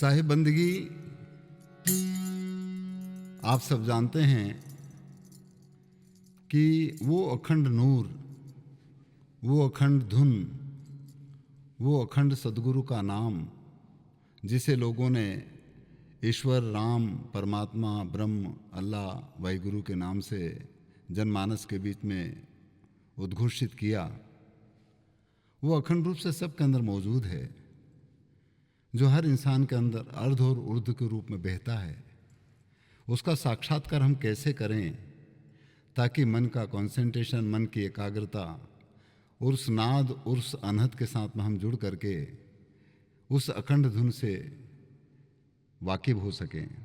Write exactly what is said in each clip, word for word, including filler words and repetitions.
साहिब बंदगी, आप सब जानते हैं कि वो अखंड नूर, वो अखंड धुन, वो अखंड सदगुरु का नाम, जिसे लोगों ने ईश्वर, राम, परमात्मा, ब्रह्म, अल्लाह, वाहिगुरु के नाम से जनमानस के बीच में उद्घोषित किया, वो अखंड रूप से सबके अंदर मौजूद है, जो हर इंसान के अंदर अर्ध और ऊर्ध्व के रूप में बहता है। उसका साक्षात्कार हम कैसे करें, ताकि मन का concentration, मन की एकाग्रता उस नाद, उस अनहद के साथ में हम जुड़ करके उस अखंड धुन से वाकिफ हो सकें।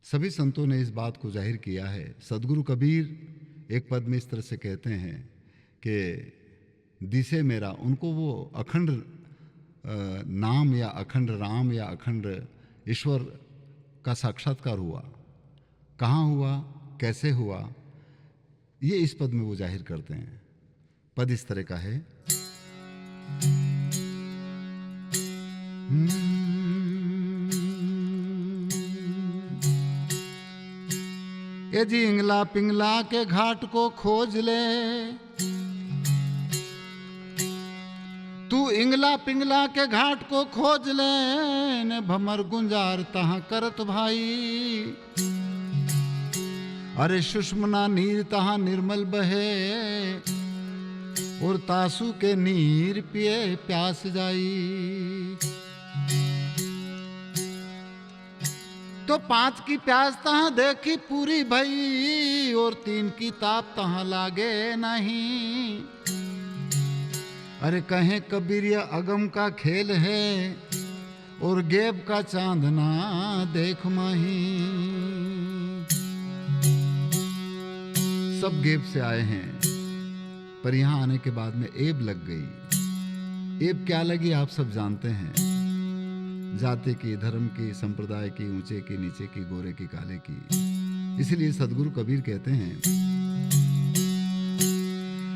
सभी संतों ने इस बात को जाहिर किया है। सदगुरु कबीर एक पद में इस तरह से कहते हैं कि "दिसे मेरा", उनको वो अखंड, अ, नाम या अखंड राम या अखंड ईश्वर का साक्षात्कार हुआ। कहाँ हुआ, कैसे हुआ, ये इस पद में वो जाहिर करते हैं। पद इस तरह का है। ए जी, इंगला पिंगला के घाट को खोज ले, तू इंगला पिंगला के घाट को खोज ले, ने भमर गुंजार तहाँ करत भाई। अरे सुषमना नीर तहाँ निर्मल बहे, और तासू के नीर पिए प्यास जाई। तो पाँच की प्यास तहाँ देखी पूरी भई, और तीन की ताप तहाँ लागे नहीं। अरे कहे कबीर, ये अगम का खेल है, और गैब का चांद ना देख माही। सब गैब से आए हैं, पर यहाँ आने के बाद में ऐब लग गई। ऐब क्या लगी, आप सब जानते हैं, जाति की, धर्म की, संप्रदाय की, ऊंचे की, नीचे की, गोरे की, काले की। इसीलिए सदगुरु कबीर कहते हैं,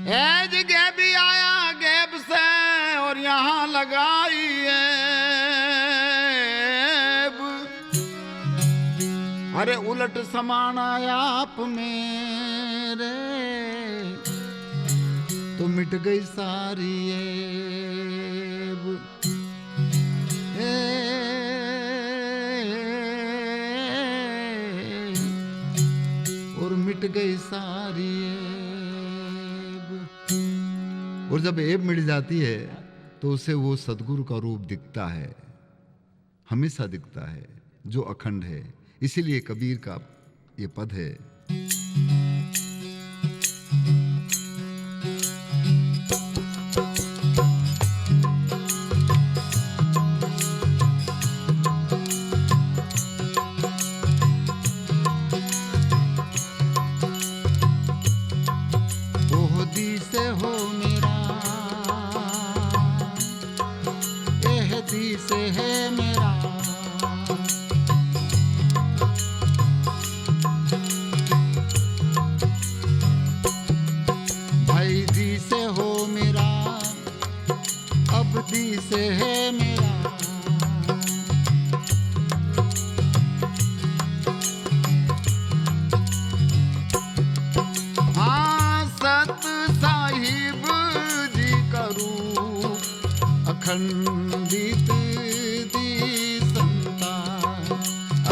"ऐज गैबी आया गैब से और यहाँ लगाई ऐब।" अरे उलट समान आया आप मेरे, तो मिट गई सारी ऐब। ए, और मिट गई सारी ऐब। और जब ऐब मिट जाती है, तो उसे वो सदगुरु का रूप दिखता है, हमेशा दिखता है, जो अखंड है। इसीलिए कबीर का ये पद है। ओह दिसे हो मेरा, एह दिसे है मेरा। भाई दिसे हो मेरा, अब दिसे है मेरा। हाँ, सत साहिब जी का रूप अखंडित दिसंता,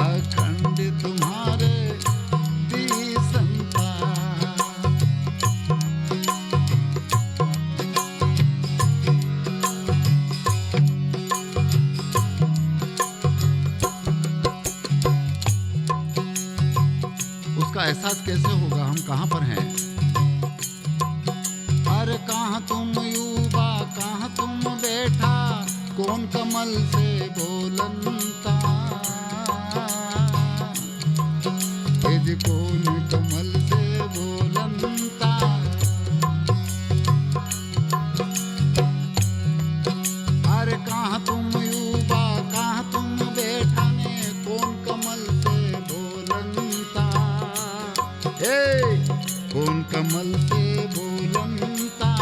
अखंड तुम्हारे दिसंता। उसका एहसास कैसे होगा, हम कहाँ पर हैं? अरे कहाँ तुम ऊबा, कहाँ तुम बैठा, कौन कमल से बोलंता? ए जी कौन कमल से बोलंता? अरे कहाँ तुम ऊबा, कहाँ तुम बैठा ने, कौन कमल से बोलंता? ए, कौन कमल से बोलंता?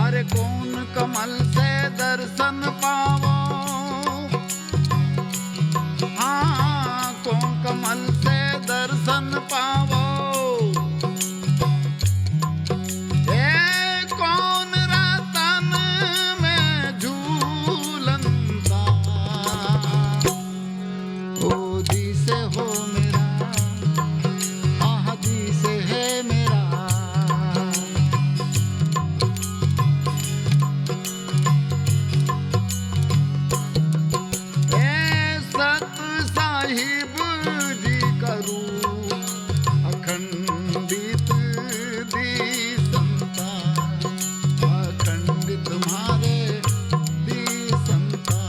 अरे कौन पावो। ए कौन रतन में झूलंता, ओ दिसे हो मेरा, आह दिसे है मेरा। ए सत साहिब जी करू अखंडित दीसंता, अखंडित म्हारे दीसंता।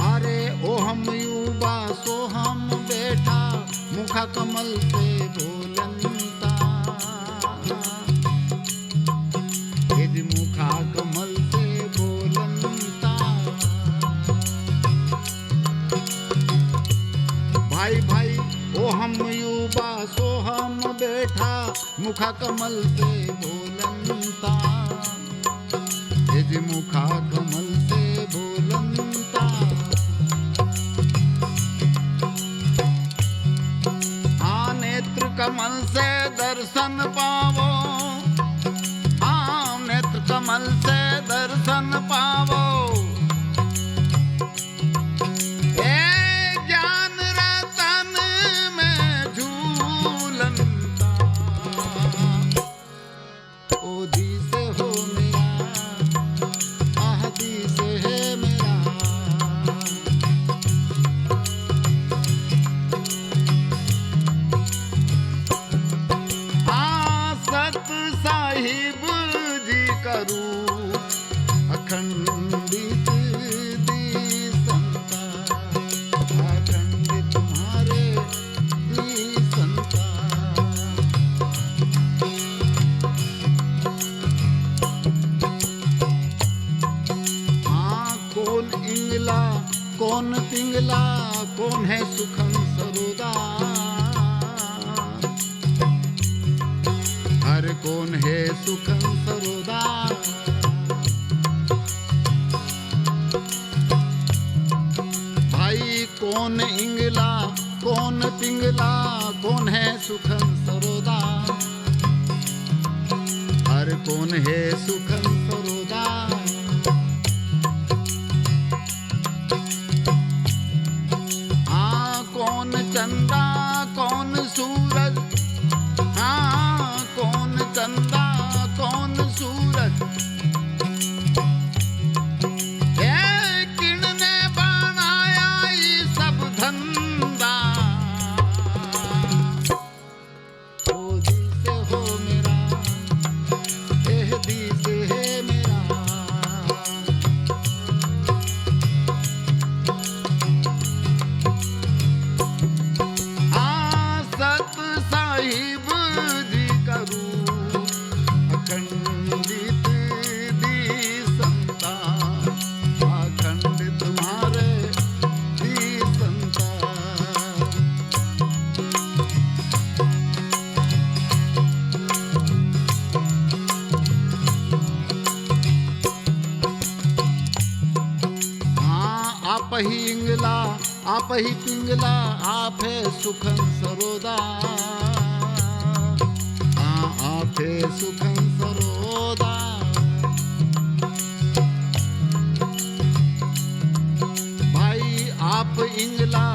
अरे ओ हम युवा सो हम बैठा, मुखा कमल से बोलंता। यदि मुखा कमल से बोलंता। भाई भाई, ओ हम युवा सो हम बैठा, मुखा कमल से बोलंता। यदि मुखा कमल से बोलंता। आ नेत्र कमल से दर्शन पावो, आ नेत्र कमल से दर्शन पावो। ए ज्ञान रतन में झूलंता। ओ दिसे हो मेरा, आह दिसे है मेरा। आ सत साहिब जी करू अखंडित दीसंता, अखंडित म्हारे दीसंता। हाँ, कौन इंगला, कौन पिंगला, कौन है सुखन सरोदा? अरे कौन है सुखन सरोदा? भाई कौन इंगला, कौन पिंगला, कौन है सुखन सरोदा? अरे कौन है सुखन सरोदा? हाँ, कौन चंदा, कौन सूरज? हाँ, कौन चंदा, कौन सूरज? ए किणने बनाया ई सब धंधा? ओ दिसे हो मेरा, एह दिसे है मेरा। आ सत साहिब जी करू अखंडित दीसंता, अखंडित म्हारे दीसंता। हाँ, आप ही इंगला, आप ही पिंगला, आप है सुखन सरोदा। हाँ, आप है सुखन सरोदा। भाई, आप इंगला,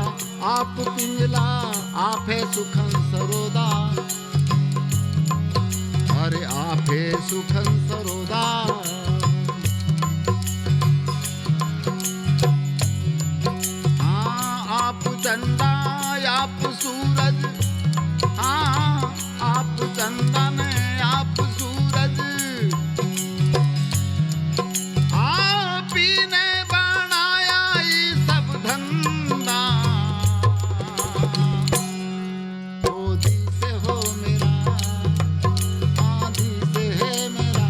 आप पिंगला, आप है सुखन सरोदा। अरे, आप है सुखन सरोदा। हाँ, आप चंदा, आप सूरज। हाँ, आप चंदन, आप सूरज। आप ही ने बनाया ई सब धंधा। ओ दिसे हो मेरा, आ दिसे है मेरा।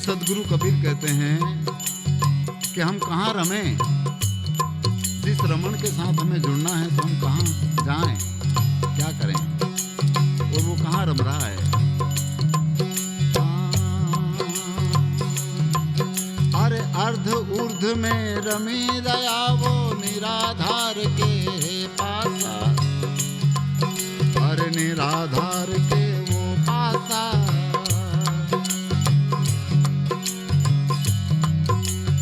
सदगुरु कबीर कहते हैं कि हम कहाँ रमें, जिस रमण के साथ हमें जुड़ना है तो हम कहाँ जाएं, क्या करें? और वो कहाँ रम रहा है? अरे अर्ध ऊर्ध में रमी रया वो निराधार के पासा, अरे निराधार के वो पासा।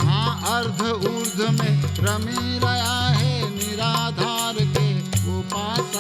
हाँ, अर्ध ऊर्ध में रमी रया है निराधार के वो पासा।